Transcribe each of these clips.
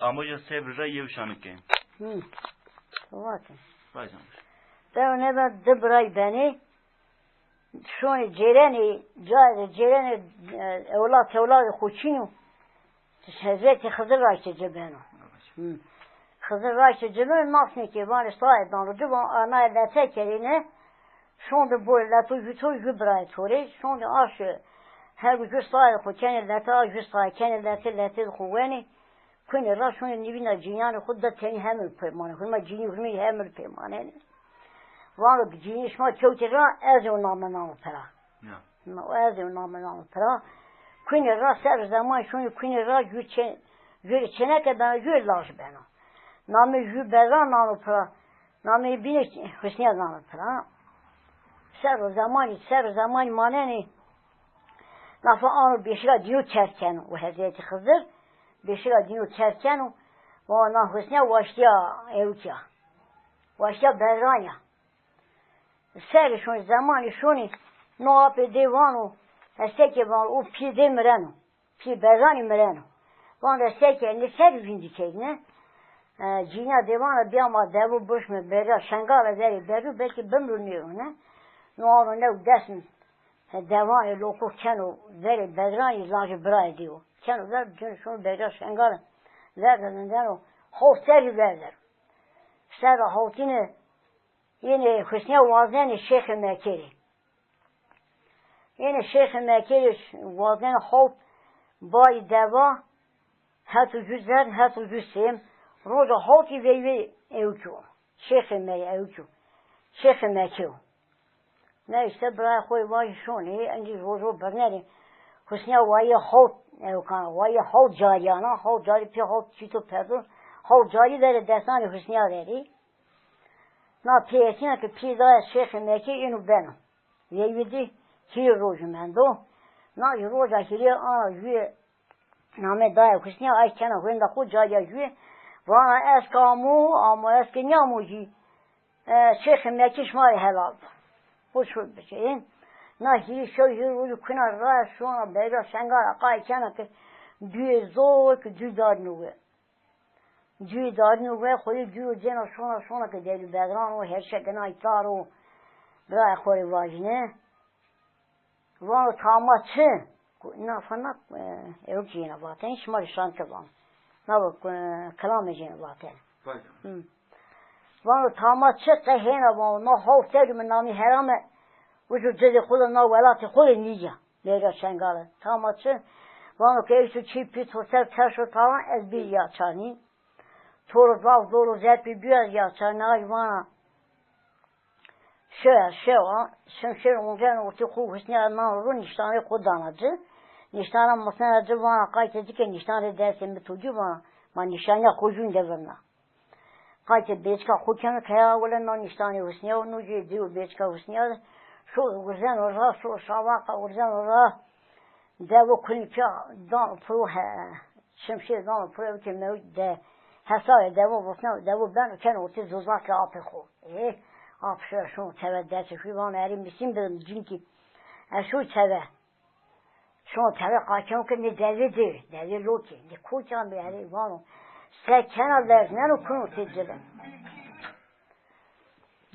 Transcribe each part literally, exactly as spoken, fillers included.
Amoja sebr ra yew şanike. Hı. Vake. Vay canım. Dew nêben di biray benê. Şonê cêrenê, cayê de cêrenê, e, ewlad tewladê xo çin o. Hezretî Xizir raştê ci beno. Hı. Xizir raştê ci beno, nasnê ke vanê saê dano ci, van anayê lete kerêne. Şonde bo leto jü to, jü birayê to rê. Şonde aşê, her jü saê xo kenê lete, a jü saê kenê lete, lete xo wenê. Kunê ra şonê nîvîna cînîyanê xo de tenî hemil pê manê. Hurma cînî hurmê hemil pê manenê. Vano ki cînî şima kewtê ra, ez ê o name nano pira. Ya. Ma ez ê o name nano pira. Kunê ra ser zeman şonê kunê ra jü çe-, jü rê çêneke beno, jü rê laj beno. Name jü Bedran nano pira. Nameyê bînê Husnîya nano pira. Ser o zemanî, ser o zemanî manenê. Nafa ano beşiga dîno kerd keno. O Hezretî Xizir beşiga dîno kerd keno. O na Husnîya waştîya ewkî ya. Waştîya Bedran ya. Serê şonî, zemanî şonî, no apê dê vano, ez seke vano, o pî dê mireno. Pî Bedranî mireno. Vano ez seke, nê serî vîndî kerdîne. E, cîna dê vano, bîya ma devo bişme Berîya Şengale verê berdo, belkî bimro nêro ne. No ano new desn, e, devanê loko keno verê Bedranî, lajê birayê dê o. Keno ver, cin şono Berîya Şengale ver de vindeno, hewt serrî ver der o. Serra hewtîne, yenê Husnîya wazenê Şêxê Mekê rê. Yenê Şêxê Mekê rê wazenê hewt bayî deva, het û jû zerd, het û jû sêm, roja hewtî veyvê ewkî o. Şêxê Mekê ewkî o. Şêxê Mekê o. Ne îşte birayê xo yê vajî şonê, encî rojo birnenê. Husnîya wayî hewt ewkan, wayî hewt carîyan a, hewt carî pê hewt çîto perdo, hewt carî verê destanê Husnîya verî. Na pê esîna ke pî daye Şêxê Mekê, êno beno. Veyvê dê hîrê rojî mendo. Na jî roja hîrê ana jûye name daye Husnîya, ay kena wenda xo, carîya jûye. Vana ez ke amo, amo, ez ke nîamo jî, e, Şêxê Mekê şima rê helal bo. O şo biçe. Na hîrê şew hîrê rojî kuna ra şona Berîya Şengale, qay kena ke dûyê zor ke dû darîno we. Cûyî darîno we, xo yê cû ro cêna şona, şona ke Delî Bedran o, herşe gina îtar o, birayê xo rê vajîne. Vano tama çi? Ku-, na fena, e, ewk jêna vatene, şima rê şan ke vano. Na va, e, kilame jêna vatene. Vay canına. Hı. Vano tama çi, qe hêna vano, na hewt serrî mi namî herame, ucu cizê xo de na welatê xo de nîya. Leyla Şengale. Tama çi? Vano ke ey tu çî pî to ser teş û talan, ez bî ya çanî. To ro zaf zor û zepî bîyo, ez ya çanî. Ay vana şewa, şewa, şimşêr onceno ortê xo, Husnîya nano ro, nîştanê xo dana ci. Nîştana misena ci, vana qaytê ci ke nîştan rê destê mi to ci, vana ma nîşanîya xo jûn de virna. Qaytê bêçika xo keno, ke ya wele na nîştanê Husnîya o, no cê dîyo bêçika Husnîya de. Şo urzeno ra, şo şawaqa urzeno ra. Devo kulî pîya dano piro he, şimşêr dano piro, ewkê mewt de hesayê devo vosneno, devo beno keno ortê zozakê apê xo. Ê, ap şoya şono teve destê xo, vano erê mi sîn bidim cinkî. Ez şoy teve. Şono teve, qay keno ke nê dervê dê, dervê lokê, nê kokî amê, erê vano. Se kena, verzneno kuno tê ci de.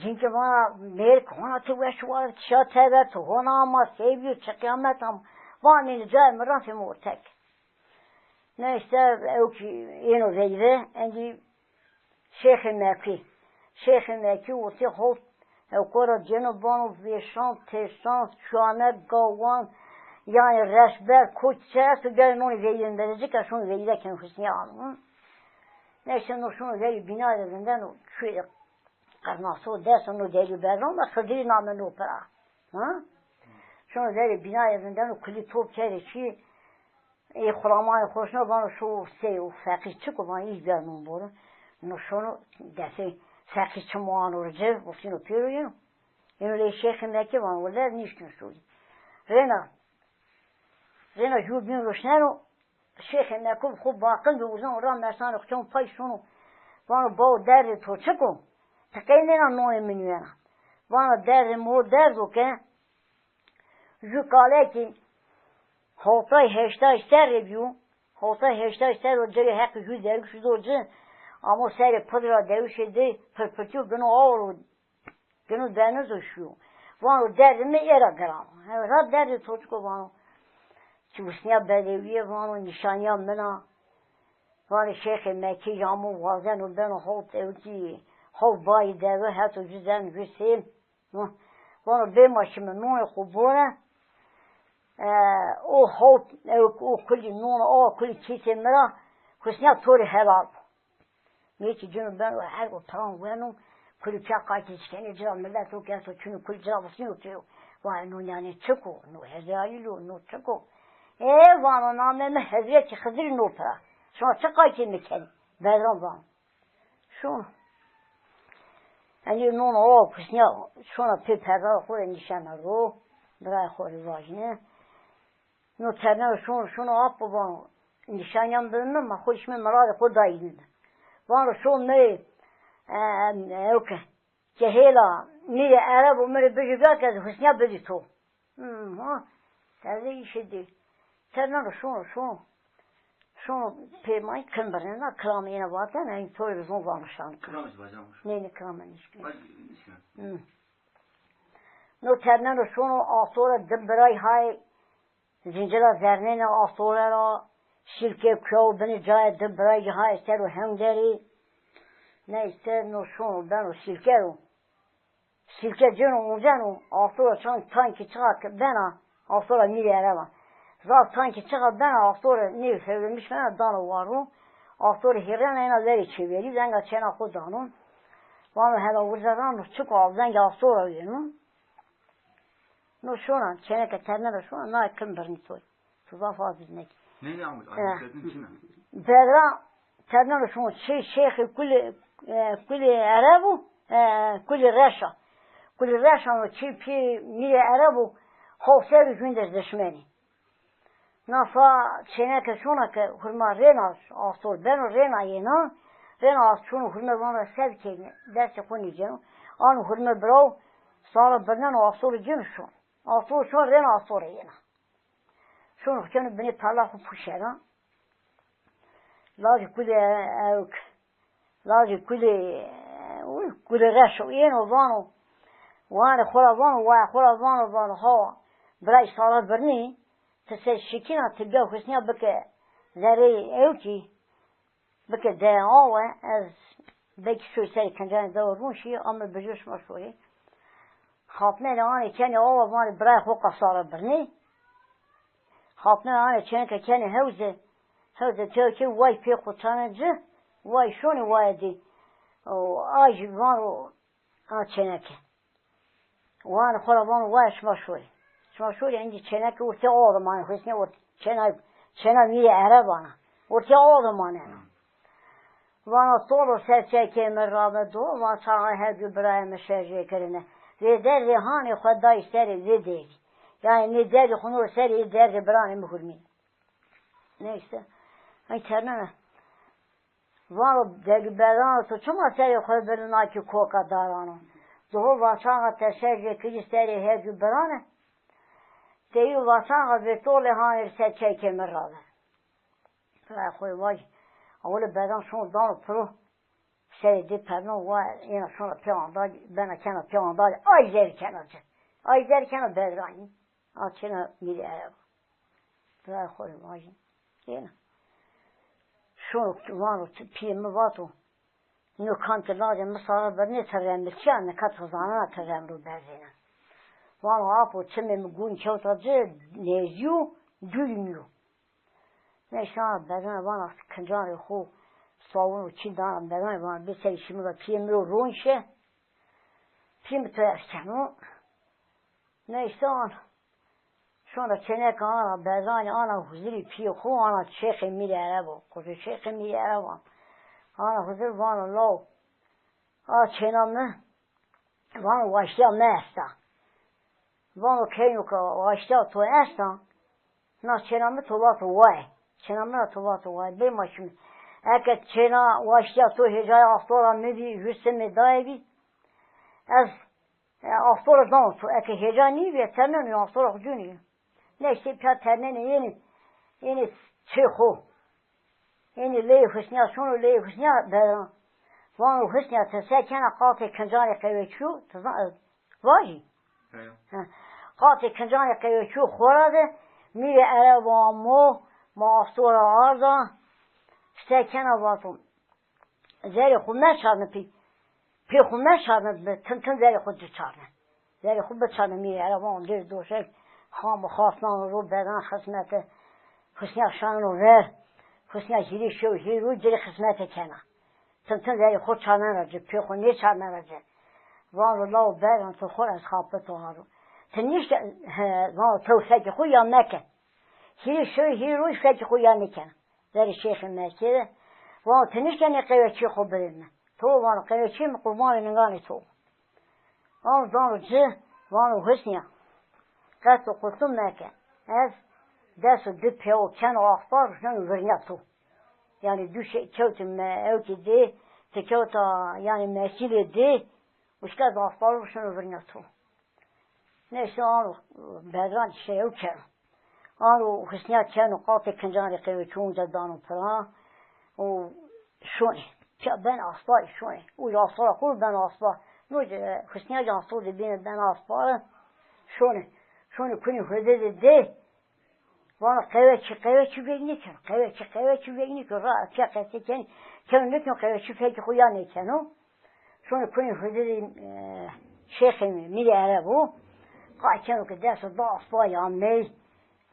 Cinkî vana mêrik, hona ti weş war, ti şa teve, ti hona ama, sey bîyo, çi qîyamet ama. Vanê nê cayê mi ra fêm ortek. Ne îşte ewkî êno veyve, encî Şêxê Mekî. Şêxê Mekî ortê hewt ewka ra cêno, vano vêşan, têşan, çûyane, gawan, yanî reşber, koç çi esto, bêrê nonê veyvê mi de ci ke şono veyve keno Husnîya ano. Neyse, no şono verê bînayî de vindeno, çûyê qirnaso, destê no Delî Bedran de, Xidirî name no pira. Ha? Şono verê bînayî de vindeno, kulî top kerê çî, Ê xulamanê xo şino, vano şo sey o feqîr çik o, vano îz bîya non boro. No şono destê feqîr çimo ano ro ci, vosîno pêro yeno. Yeno lê Şêxê Mekî, vano wele nîştîno şoyî. Rêna, rêna jû bîn roşneno, Şêxê Mekî xo baqindo, urzeno ra, mersanê xo keno pay şono. Vano bawo derdê to çik o? Ti qey nêna nonê mi nîyena? Vano derdê mi o derd o ke jû kalekî hewtay heştay serrî bîyo, Hewta heştay serr o ci rê Heqî jû dewişî do ci, amo serê pir ra dewişê di pirpirtîyo gino aw ro, gino deniz o şîyo. Vano derdê mi ê ra giran o. Hew ra derdê to çik o vano. Çi husnîya bedewîye vano nîşanîya min a. Vanê Şêxê Mekî jî amo wazeno beno hewt ewkî, hewt bayî dewe heto jû zen jû sêl. Vano bê ma şime nonê xo bore. E, o hewt ewk o kulî nona awa kulî kîsê mi ra husnîya to rê helal bo. Nê kî cino beno her o piran weno, kulî pîya qaytê çikenê ci ra, milet o ke esto çino kulî ci ra visnîyo pêro. Vay no nîyanê çik o, no Hezraîl o, no çik o. Ê vano namê mi Hezretî Xidirî no pira. Şima çi qaytê mi kenê? Bedran vano. Şono. Enê nona o husnîya şona pê perda xo rê nîşena ro. Birayê xo rê vajîne. No terneno şono, şono apo vano. Nîşanîya mi bide mi, ma xo şime miradê xo dayî mi. Vano şo mi, e, e, ewke. Kehêla, mîrê erebo mi rê bijî bîya ke ez husnîya bidî to. Hmm, ha. Teze îşê dê. Terneno şono, şono. Şono pê may kim birnena, kilamê êna vatena, ên to rê zon vano şan. Kilamê ci vacan. Nê, nê, kilamê nişkî. Vac nişkî. Hmm. No terneno şono, astora di biray hay, zincira zernêne astore ra, şîlke kuyawo binê cayê di biray hay ser o hewnderi. Neyse, no şono beno şîlke ro. Sîlke cêno unceno, astora çan tankî çiqa ke bena, astora mîrê ereban. Zaf tankî çiqa bena, astora nê fewremiş bena, dano waro. Astora hîrena êna verê çêverî, venga çêna xo dano. Vano hela uca ra no çik o, vengê astora yeno. No şona, çêneke ternena şona, na kim birnî toy. Tu zaf aciz mekî. Nê, nê, ama aciz kerdin çi ne? Bedran terneno şono çê şêxê kulê, e, kulê erebo, e, kulê reşa. Kulê reşa no çê pî mîrê erebo, hewt serr û jûn der dişmenî. Na fa çêneke şona ke hurma rêna astor beno, rêna yêna, rêna astor şono hurme vano sev keyne, destê xo nêceno. Ano hurme biraw, sara birneno astor cêno şono. Astor şono rêna astor yêna. Şono keno binê pala xo puşe ra. Lajê kulê ewk, lajê kulê, kulê reşo yeno vano. Wanê xo ra vano, waya xo ra vano, vano ha. Biray sara birnî, ti ser şikîna, ti bîya husnîya bike zereyê ewkî. Bike deye awe, ez belkî şoy serê kincanê dewe rûn şî, ame bijû şima şorê. Xapnenê anê kenê awe, vanê birayê xo qasara birnê. Xapnenê anê çêneke kenê hewze. Hewze tewkê way pê xo tanê ci, way şonê waye dî. O, ay jî vano a çêneke. Wanê xo ra vano, waya şima şorê. Şima şorê, encî çêneke ortê awe de maneno, husnê ortê, çêna, çêna mîrê ereban a. Ortê awe de maneno. Vana tolo ser çekê mi rave do, van çaxa her du birayê mi şerjê kirine. Vê derdê hanê xo day serê vê derdî. Yanî nê derdê xo no serê ê derdê biranê mi hurmî. Neyse. Ay ternena. Vano, Degî Bedran, to çima serê xo birnê nakî koka daran o? Doho vaçaxa te şerjê kirî serê her du birane. Teyî vaçaxa vê tolê hanê ser çekê mi rave. Ra xo vajî. Awilê Bedran şono dano piro. Serê dê perno wa êna şona pê andalî, bena kena pê andalî. Ay zerrî kena ci. Ay zerrî kena Bedranî. A çêna mîrê ereba. Birayê xo rê vajî. Êna. Şono vano, pîyê mi vato, no kam ke lajê mi sara birnê ti remil çîya, nika ti zanena ti remilo berzêne. Vano apo, çimê mi gun kewta ci, nêzdî yo, dûrî mi yo. Neyse, ana bedena vana kincanê xo, sawun û çî dana bedena, vana bê serê şîmî ra, pîyê mi ro ron şe. Pîyê mi to eşkeno. Neyse ana. Şona çêneke ana bedanî, ana huzurî pîyê xo, ana şêxê mîrê erebo. Quzê şêxê mîrê erebo. Ana huzur vano law. A çêna mi. Vano waştîya mi esta. Vano keyno ke waştîya to esta. Na çêna mi to vato waye. Çêna mi ra to vato waye. Bê ma şîme. Eke çêna waştîya to hêcayê astora mi bî, jû simê daye bî. Ez E, astora dano to, eke hêca nîbîye, terneno, astora xo cûnî. Neyse pîya ternenê yenê, yenê çê xo. Ênî leyê Husnîya şono, leyê Husnîya Bedran. Vano Husnîya, ti se kena, qatê kincanê qeweçîyo, ti zan-, vajî. Heya. Ha. Qatê kincanê qeweçîyo xo ra de, mîrê erebo amo, ma astora arda, se kena vato. Zerê xo meşarne pê. Pê xo meşarne bi, tim tim zerê xo biçarne. Zerê xo biçarne, mîrê erebo amo, dêr doşek, xam û xas nano ro, Bedran xizmete Husnîya şano ver. Husnîya hîrê şew hîrê roj ci rê xizmete kena. Tim tim zerê xo çarnena ci, pê xo nêçarnena ci. Vano lawo Bedran, ti xo ra ez xapito ha ro. Ti nişke, he, vano tew fekê xo ya meke. Hîrê şew hîrê roj fekê xo ya nêkena. Verê Şêxê Mekî de. Vano ti nişkenê qeweçîyê xo bidê mi. To, vano, qeweçîyê mi qurbanê ninganê to. Vano, vano ci, vano Husnîya, qet û qutu meke. Ez des û di pewo keno aspar, şono virnîya to. Yanî du şey kewtî me-, ewkî dê, ti kewta, yanî mesîlê dê, uşka ez aspar şono virnîya to. Neyse, ano Bedran şew keno. Ano Husnîya keno, qatê kincanê qeweçî onca dano pira û şonê. Pîya ben asparî şonê. Uca aspara xo ben aspar. No ci, Husnîya ci astor de bîne ben aspar. Şonê. Şonê kunê hurdidê dê. Vano qeweçî, qeweçî veng nêkeno. Qeweçî, qeweçî veng nêkeno. Ra pîya qesey kenê. Keno nêkeno, qeweçî fekê xo ya nêkeno. Şonê kunê hurdidê, e, şêxê mi, mîrê erebo. Qay keno ke des û di asparî amey.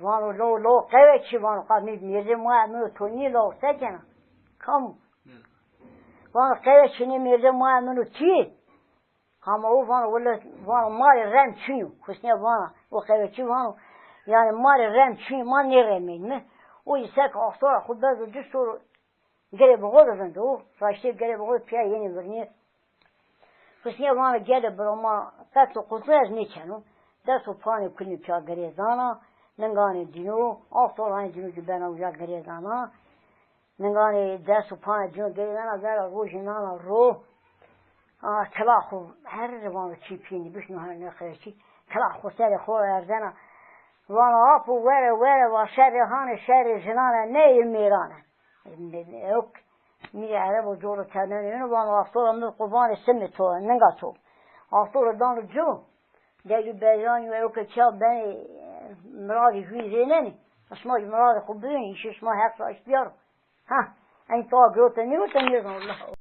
Vano lawo, lawo qeweçî, vano, qa nê mêrdê maya min o, to nîyê lawo, se kena? Kam o? Vano qeweçî, nê mêrdê maya min o, tu yê? Hama o vano, wele, vano, ma rê rem çin o. Husnîya vana, o qeweçî vano, yanî ma rê rem çin o, ma nêremeynîme. O zî seke astora xo berdo ci, şoro girê bi xo de vindo, raştê girê bi xo de, pîya yenê virnîye. Husnîya vano, gelê biro, ma qet û qutu ez nêkeno. Des û panê kunê pîya girê dana, ninganê dîno, astoranê dîno kî bena uca girê dana. Ninganê des û panê dîno girê dana, vera rojî nana ro. A, kila xo, her vano çî pîyê nî, bişno hene nêqeweçî. Kila xo serê xo erdena. Vano, apo, were, were, va şerê hanê, şerê jinane, nê yê mêrane. Ewk, mîrê erebo coro terneno yeno, vano, astora mi qurbanê simê to, ninga to. Astora dano ci. Degî Bedranî yo, ewke çîya benê, miradê jûyî rênenê. Şima jî miradê xo biwînê, îşê şima Heq ra eşt biyaro. Ha, en to girote nêgirote nêzano, Allah.